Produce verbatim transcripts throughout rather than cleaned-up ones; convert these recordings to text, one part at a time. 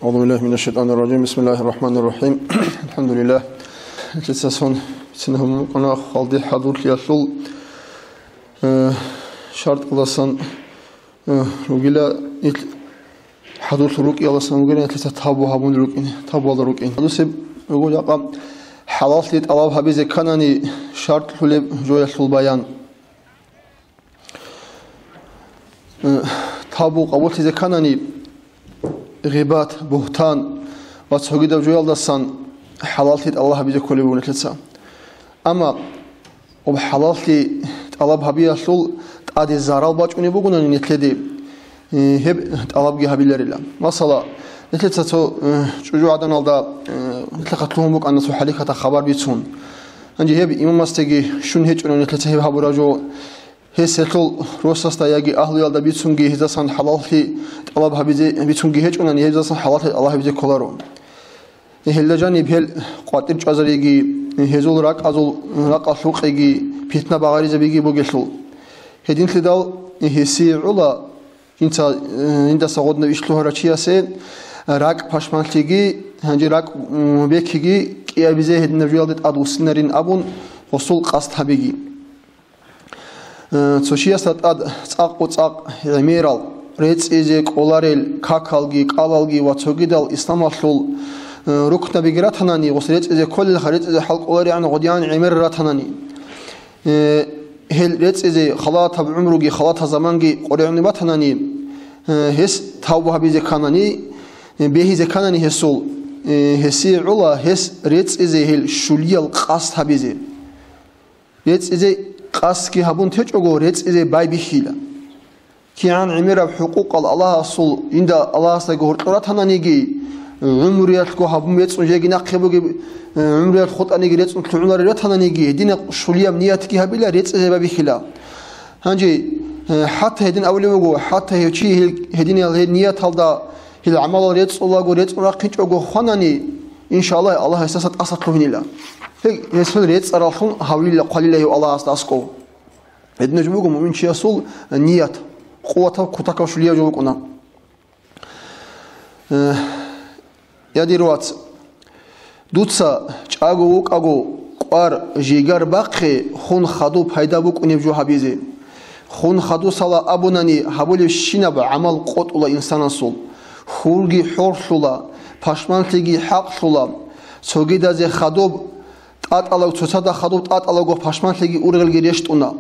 أعوذ بالله من الشيطان الرجيم. بسم الله الرحمن الرحيم. الحمد لله. Лъицасон цинаб мукъана халди хӀадурлъиялъул, э, шартӀаласан, э, ругила ил хӀадурлъ рукӀияласан ругила лъица тавбу гьабун рукӀин, тавбуялда рукӀин. ХӀадусеб руго жакъа хӀалаллъи тӀалаб гьабизе кканани шартӀлъулеб жоялъул баян. Э, тавбу къабуллъизе кканани, гъибат, бугьтан ва цогидаб жоялдасан хӀалаллъи тӀалаб гьабизе кколеб буго нилъеца. Амма об хӀалаллъи тӀалаб гьабиялъул тӀаде зарал бачӀунеб бугонани нилъеде, э, гьеб тӀалабги гьабиларила. Масала, нилъеца цо, э, чӀужугӀаданалда, э, нилъехъа лъугьун букӀана цо хӀалихьатаб хабар бицун. Гьанже гьеб имамасдаги щун гьечӀони нилъеца гьеб гьабураб жо. Гьес гьелъул росасда яги агьлуялда бицунги гьезасан хӀалаллъи тӀалаб гьабизе бицунги гьечӀунани, гьезасан хӀалаллъи тӀалаб гьабизе кколаро. Гьелда жаниб гьел къватӀир чӀвазариги, гьезул ракӀазул ракъалъукъеги, питна багъаризабиги бугелъул. Гьединлъидал гьесие гӀола, жинца, э, жиндаса гъодинаб иш лъугьарав чиясе ракӀ пашманлъиги, гьанже ракӀ, м, бекиги кӀиабизе гьединаб жоялде тӀадвуссинарин абун гъосул къасд гьабиги. Э, цо чиясда тӀад цӀакъго-цӀакъ гӀемерал, рецӀизе кӀоларел какалги, кӀалалги ва цогидал исламалъул, э, рукнабиги ратанани, гъос рецӀизе кколелха, рецӀизе хӀал кӀоларегӀан гъодигӀан гӀемерал ратанани, э, гьел рецӀизе халатаб гӀумруги халатаб заманги къоригӀунеб батанани, э, гьес тавбу гьабизе кканани, э, бегьизе кканани гьесул, э, гьесие гӀола гьес рецӀизе гьел щулиял къасд гьабизе. РецӀизе къасдги гьабун течӀого, рецӀизе байбихьила. КигӀан гӀемераб хӀукъукъал Аллагьасул жинда Аллагьасдаги гьоркьор ратананиги, гӀумруялъго гьабун рецӀун жеги нахъе бугеб, гӀумруялъ хутӀаниги рецӀун лъугӀунарел ратананиги, гьединаб щулияб ниятги гьабила, рецӀизе байбихьила. Гьанже, э, хӀатта гьедин абулеб буго, хӀатта гьев чи гьел, гьединал гьел нияталда гьел гӀамалал рецӀулаго, рецӀун рахъинчӀого хванани, иншаллагь, Аллагь гьесдаса тӀаса лъугьинила. Гьел, гьесул рецӀараллъун гьавилила, хъвалила гьев Аллагьасда аскӀов. Гьединаб жо буго муъминчиясул ният, къуватаб кутакаб щулияб жо букӀуна. Э, я дир вац, дуца чӀаго вукӀаго кӀвар-жигар бахъе, хун хадуб пайда букӀунеб жо гьабизе. Хун хадусала абунани, гьабулебщинаб гӀамал къотӀула инсанасул, хурги хӀорлъула, пашманлъиги хӀакълъула, цогидазе хадуб тӀатӀалаго, цоцазда хадуб тӀатӀалаго пашманлъиги ургъелги рещтӀуна.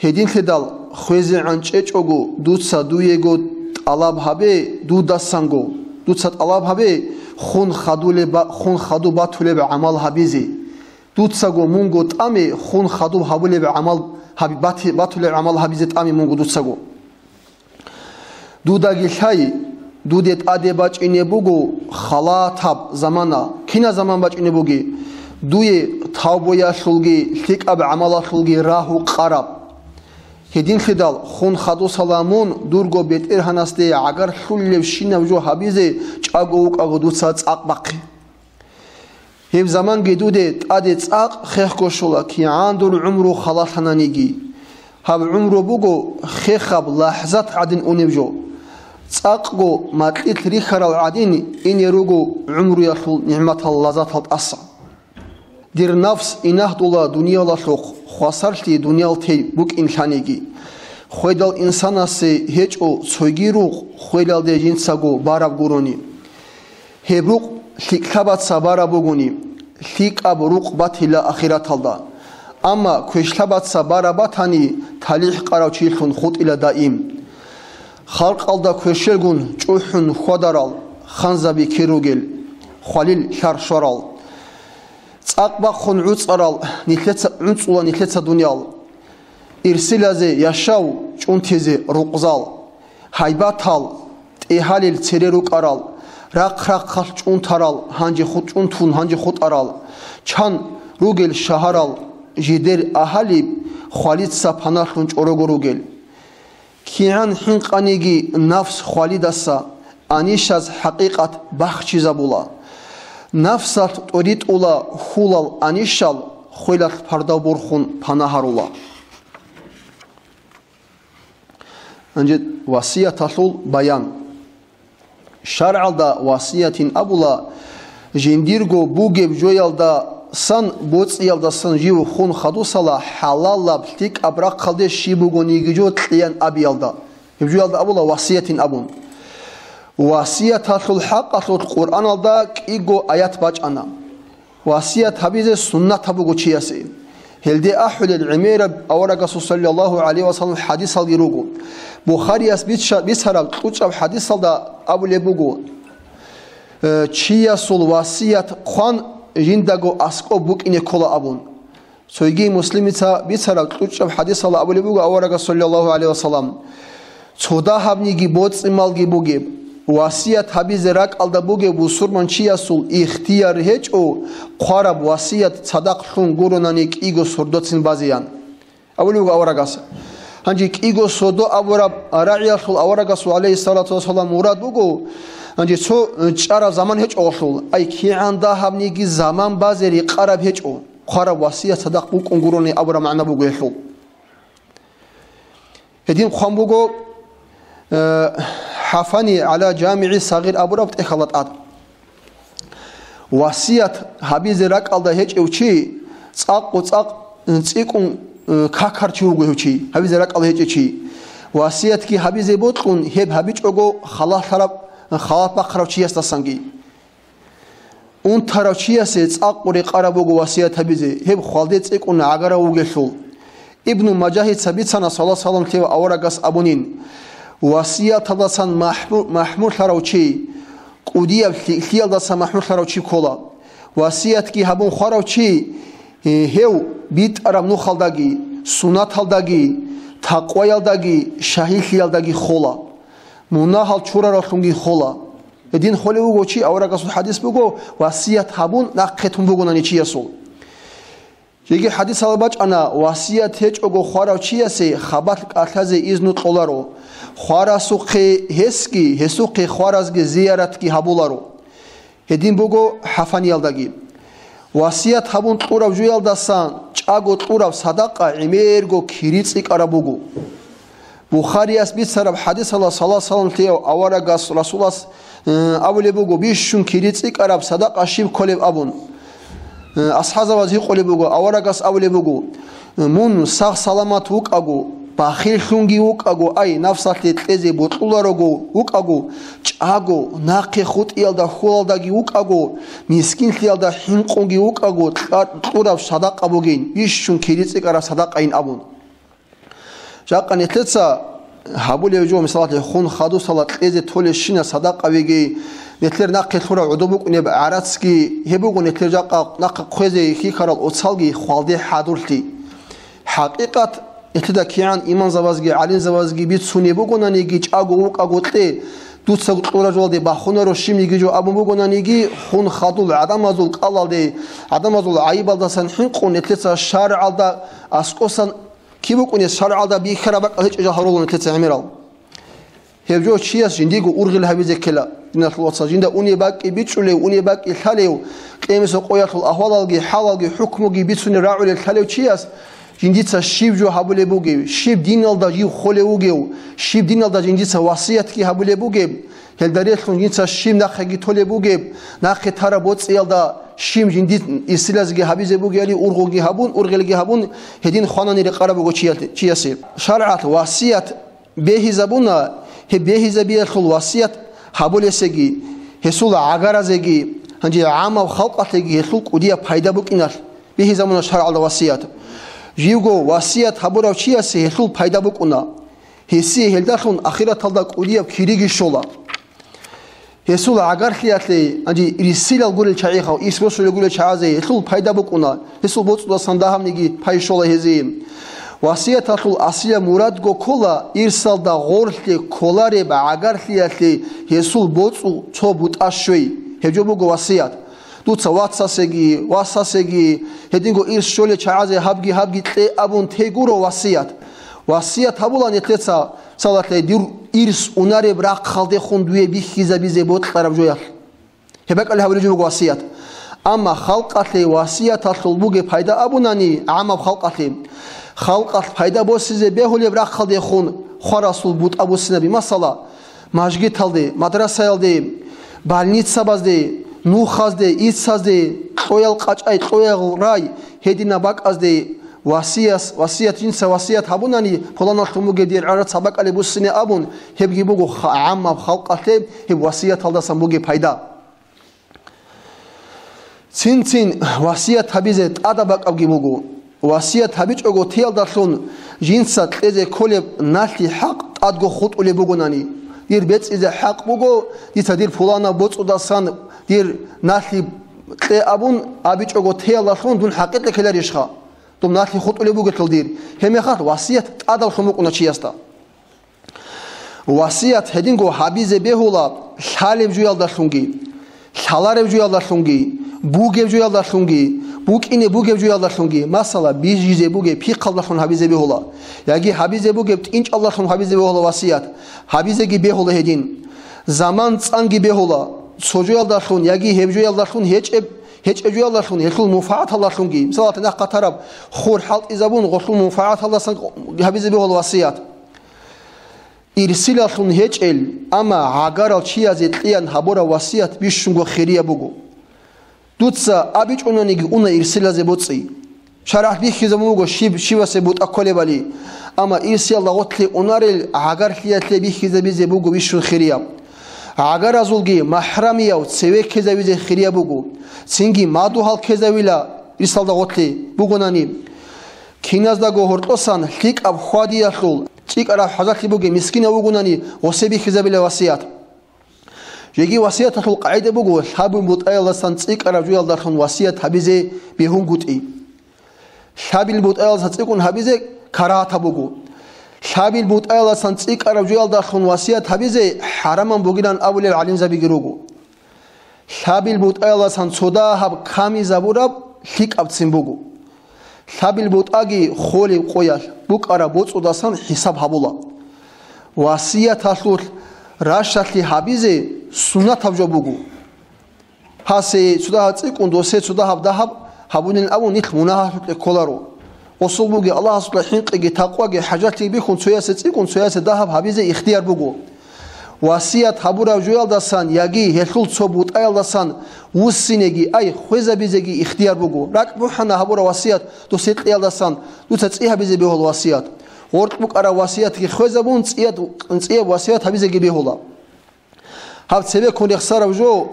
Гьединлъидал хвезегӀан чӀечӀого дуца дуего тӀалаб гьабе, дудасанго. Дуца тӀалаб гьабе, хун хадулеб ба-, хун хадуб батулеб гӀамал гьабизе. Дуцаго мунго тӀаме хун хадуб гьабулеб гӀамал гьаби-, бати-, батулеб гӀамал гьабизе тӀаме мунго дуцаго. Дудаги лъай, дуде тӀаде бачӀине буго халатаб замана. Кинаб заман бачӀине буги? Дуе тавбуялъулги лъикӀаб гӀамалалъулги рагьу къараб. Гьединлъидал хун хадусала мун дурго БетӀергьанасде гӀагарлъулебщинаб жо гьабизе чӀаго вукӀаго дуца цӀакъ бахъе. Гьеб заманги дуде тӀаде цӀакъ хехго щола, кигӀан дур гӀумру халалъананиги. Гьаб гӀумру буго хехаб лахӀзат гӀадин унеб жо. ЦӀакъго макьилъ рихьарал гӀадин ине руго гӀумруялъул нигӀматал лаззатал тӀаса. Дир нафс инагьдула дуниялалъухъ, хвасарлъи дуниял тей букӀин лъаниги. Хведал инсанасе гьечӀо цоги рукъ, хвелалде жинцаго бараб гурони. Гьеб рукъ лъикӀлъабаца бараб бугони, лъикӀаб рукъ батила ахираталда. Амма квешлъабаца бараб батани, талихӀ къарав чилъун хутӀила даим. Халкъалда квешелгун чӀухӀун хьвадарал, ханзаби кир ругел, хвалил лъар щварал. ЦӀакъ бахъун гӀуцӀарал нилъеца, гӀуцӀула нилъеца дуниял. Ирсилазе яшав, чӀунтизе рукъзал. Гьайбатал, тӀегьалил цере рукӀарал, рахъ-рахъалъ чӀунтарал, гьанже ху-, чӀунтун гьанже хутӀарал, чан ругел шагьарал, жидер агьалиб хвалица паналъун чӀорого ругел. КигӀан хӀинкъаниги нафс хвалидаса анишаз хӀакъикъат бахчизабула. Нафсалъ тӀоритӀула хьулал анишал хвелалъ пардав борхун пана гьарула. Гьанже васияталъул баян. ШаргӀалда васиятин абула, жиндирго бугеб жоялдасан, боцӀиялдасан жив хун хадусала, хӀалалаб лъикӀаб рахъалде щиб бугониги жо кьеян абиялда. Гьеб жоялда абула васиятин абун. Васияталъул хӀакъалъулъ Къуръаналда кӀиго аят бачӀана. Васият гьабизе суннатаб буго чиясе. Гьелде ахӀулел гӀемераб аварагасул саллаллагьу гӀалайгьи вассалам хӀадисалги руго. Бухарияс бича-, бицараб кьучӀаб хӀадисалда абулеб буго, э, чиясул васият хъван жиндаго аскӀоб букӀине ккола абун. Цойги Муслимица бицараб кьучӀаб хӀадисалда абулеб буго аварагас саллаллагьу гӀалайгьи вассалам: «Цо дагьабниги боцӀи-малги бугеб, васият гьабизе ракӀалда бугеб бусурманчиясул ихтияр гьечӀо, хъвараб васият цадахъ лъун гуронани кӀиго сордоцин базеян», – абулеб буго аварагас. Гьанже кӀиго сордо абураб рагӀиялъул аварагасул, гӀалайгьиссалату вассалам, мурад буго, гьанже цо чӀараб заман гьечӀолъул, ай кигӀан дагьабниги заман базе рекъараб гьечӀо, хъвараб васият цадахъ букӀун гурони абураб магӀна буго гьелъул. Гьедин хъван буго, э, ХӀафани гӀала ЖамигӀи Сагъир абураб тӀехьалда тӀад. Васият гьабизе ракӀалда гьечӀев чи цӀакъго цӀакъ цӀикӀкӀун, э, какар чи вуго гьев чи, гьабизе ракӀалда гьечӀев чи. Васиятги гьабизе бокьун, гьеб гьабичӀого халалъараб, халат бахъарав чиясдасанги. Унтарав чиясе цӀакъго рекъараб буго васият гьабизе, гьеб хвалде цӀикӀкӀун гӀагарав вугелъул. Ибну Мажагьица бицана, саллаллагьу гӀалайгьи вассалам, лъев аварагас абунин: «Васияталдасан махӀму-, махӀмурлъарав чи, кӀудияб лъикӀлъиялдаса махӀмурлъарав чи ккола. Васиятги гьабун хварав чи, э, гьев битӀараб нухалдаги, сунаталдаги, такъваялдаги, шагьидлъиялдаги хола, мунагьал чураравлъунги хола». Гьедин холев вуго чи, аварагасул хӀадис буго, васият гьабун нахъе тун бугонани чиясул. Жеги хӀадисалда бачӀана, васият гьечӀого хварав чиясе хабалъ кӀалъазе изну кьоларо, хварасухъе гьесги, гьесухъе хваразги зияратги гьабуларо. Гьедин буго ХӀафаниялдаги. Васият гьабун кьураб жуялдасан чӀаго кьураб садакъа гӀемерго кири цӀикӀкӀараб буго. Бухарияс бицараб хӀадисалда, саллаллагьу гӀалайгьи вассалам, лъев аварагас Расулас, э, абулеб буго, бищун кири цӀикӀкӀараб садакъа щиб кколеб абун. Э, асхӀазабаз гьикъулеб буго, аварагас абулеб буго: «Мун сагъ-саламат вукӀаго, бахиллъунги вукӀаго, ай, нафсалъе кьезе бокьуларого вукӀаго, чӀаго, нахъе хутӀиялда хьулалдаги вукӀаго, мискинлъиялда хӀинкъунги вукӀаго, кьа-, кьураб садакъа бугин, бищун кири цӀикӀкӀараб садакъайин», – абун. Жакъа нилъеца гьабулев жо, мисалалъе, хун хадусала кьезе толещина садакъавиги, нилъер нахъе лъурав гӀодоб букӀунеб гӀарацги, гьеб буго нилъер жакъа нахъе хъвезе хьихьарал оцалги хвалде хӀадурлъи. ХӀакъикъат, нилъеда кигӀан имамзабазги гӀалимзабазги бицунеб бугонаниги, чӀаго вукӀаго кье, дуца кьураб жоялде бахунаро щибниги жо абун бугонаниги, хун хадул гӀадамазул кӀалалде, гӀадамазул гӀайибалдасан хӀинкъун нилъеца шаргӀалда аскӀосан Киб букӀунеб шаргӀалда бихьараб бакӀал гьечӀеб жал гьарулел нилъеца гӀемерал? Гьеб жо чияс жиндиего ургъел гьабизе ккела, диналъул вацал, жинда унеб бакӀги бичӀчӀулев, унеб бакӀги лъалев, къиямасеб къоялъул ахвалалги, хӀалалги, хӀукмуги бицунел рагӀулел лъалев чияс, жиндица щиб жо гьабулеб бугеб, щиб диналда жив холев вугев, щиб диналда жиндица васиятги гьабулеб бугеб, гьелда релълъун жинца щиб нахъеги толеб бугеб, нахъе тараб боцӀиялда щиб жинди исилазеги гьабизе бугеали, ургъуги гьабун, ургъелги гьабун, гьедин хванани рекъараб буго чиял-, чиясе. ШаргӀалъ васият бегьизабуна, гьеб бегьизабиялъул васият гьабулесеги, гьесул гӀагаразеги, гьанже гӀамаб халкъалъеги гьелъул кӀудияб пайда букӀиналъ бегьизабуна шаргӀалда васият. Живго васият гьабурав чиясе гьелъул пайда букӀуна. Гьесие гьелдалъун ахираталда кӀудияб кириги щола. Гьесул гӀагарлъиялъе, гьанже рисилал гурел чагӀихъав, ис босулел гурел чагӀазе гьелъул пайда букӀуна, гьесул боцӀудасан дагьабниги пай щола гьезие. Васияталъул асилаб мурадго ккола ирсалда гъорлъе кколареб гӀагарлъиялъе гьесул боцӀул цо бутӀа щвей. Гьеб жо буго васият. Дуца вацасеги, васасеги, гьединго ирс щолел чагӀазе гьабги-гьабги кье абун тей гуро васият. Васият гьабула нилъеца, салалъе, дир ирс унареб рахъалдехун дуе бихьизабизе бокьараб жоялъ. Гьеб бакӀалде гьабулеб жо буго васият. Амма халкъалъе васияталъул бугеб пайда абунани, гӀамаб халкъалъе, халкъалъ пайда босизе бегьулеб рахъалдехун хварасул бутӀа буссинаби. Масала, Мажгиталде, мадрасаялде, больницабазде, нухазде, ицазде, кьоял къачӀай, кьоял рай, гьединаб бакӀазде васияс, васият, жинца васият гьабунани, пуланалъун бугеб дир гӀарац гьаб бакӀалде буссине абун, гьебги буго ха-, гӀаммаб халкъалъе гьеб васияталдасан бугеб пайда. Цин-цин васият гьабизе тӀадаб бакӀабги буго. Васият гьабичӀого теялдалъун жинца кьезе кколеб налъи хӀакъ тӀадго хутӀулеб бугонани, дир бецӀизе хӀакъ буго, дица дир пуланаб боцӀудасан дир налъи кье абун абичӀого теялдалъун дун хӀакъикъе ккеларищха? Дун налъи хутӀулеб бугелъул дир. Гьебмехалъ васият тӀадалъун букӀуна чиясда. Васият гьединго гьабизе бегьула лъалеб жуялдалъунги, лъалареб жуялдалъунги, бугеб жуялдалъунги, букӀине бугеб жуялдалъунги, масала, бижизе бугеб пихъалдалъун гьабизе бегьула, яги гьабизе бугеб тӀинчӀалдалъун гьабизе бегьула васият, гьабизеги бегьула гьедин. Заман цӀанги бегьула, цо жуялдалъун яги гьеб жуялдалъун гьечӀеб, гьечӀеб жуялдалъун гьелъул мунфагӀаталдалъунги, мисалалъе, нахъ гьатараб хур хӀалтӀизабун, гъолъул мунфагӀаталдасан гьабизе бегьула васият. Ирсилалъун гьечӀел, амма гӀагарал чиязе кьеян гьабураб васият бищунго хирияб буго. Дуца абичӀунаниги уна ирсилазе боцӀи. ШаргӀалъ бихьизабун буго щиб, щивасе бутӀа кколебали, амма ирсиялда гъотлъи унарел гӀагарлъиялъе бихьизабизе буго бищун хирияб. ГӀагаразулги махӀрамияв цеве ккезавизе хирияб буго, цинги мадугьал ккезавила ирсалда гъотлъи бугонани. Киназдаго гьоркьосан лъикӀаб хьвадиялъул, цӀикӀкӀараб хӀажалъи бугеб мискинав вугонани, гъосе бихьизабила васият. Жеги васияталъул къагӀида буго, лъабил бутӀаялдасан цӀикӀкӀараб жуялдалъун васият гьабизе бегьунгутӀи. Лъабил бутӀаялдаса цӀикӀкӀун гьабизе карагьатаб буго. Лъабил бутӀаялдасан цӀикӀкӀараб жуялдалъун васият гьабизе хӀараман бугилан абулел гӀалимзабиги руго. Лъабил бутӀаялдасан цо дагьаб камизабураб лъикӀабцин буго. Лъабил бутӀаги холеб къоялъ букӀараб боцӀудасан хӀисаб гьабула. Васияталъулъ ращалъи гьабизе суннатаб жо буго. Гьасе цо дагьаб цӀикӀкӀун, досе цо дагьаб дагьаб гьабунин абун нилъ мунагьалъукье кколаро. Гъосул бугеб Аллагьасукьа хӀинкъиги, такъваги, хӀажатлъи бихьун цоясе цӀикӀкӀун, цоясе дагьаб гьабизе ихтияр буго. Васият гьабурав жуялдасан яги гьелъул цо бутӀаялдасан вуссинеги, ай, хвезабизеги ихтияр буго. РакӀ бухӀана гьабурав васият досе кьеялдасан дуца цӀи гьабизе бегьула васият. Гъоркь букӀарав васиятги хвезабун, цӀият-, цӀияб васият гьабизеги бегьула. Гьаб цебеккун рехсараб жо,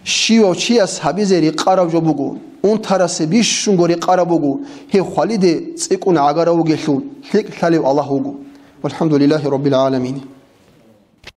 щивав чияс гьабизе рекъараб жо буго, унтарасе бищунго рекъараб буго, гьев хвалиде цӀикӀкӀун гӀагарав вугелъул, лъикӀ лъалев Аллагь вуго. ВалхӀамдулиллагьи раббил гӀаламин.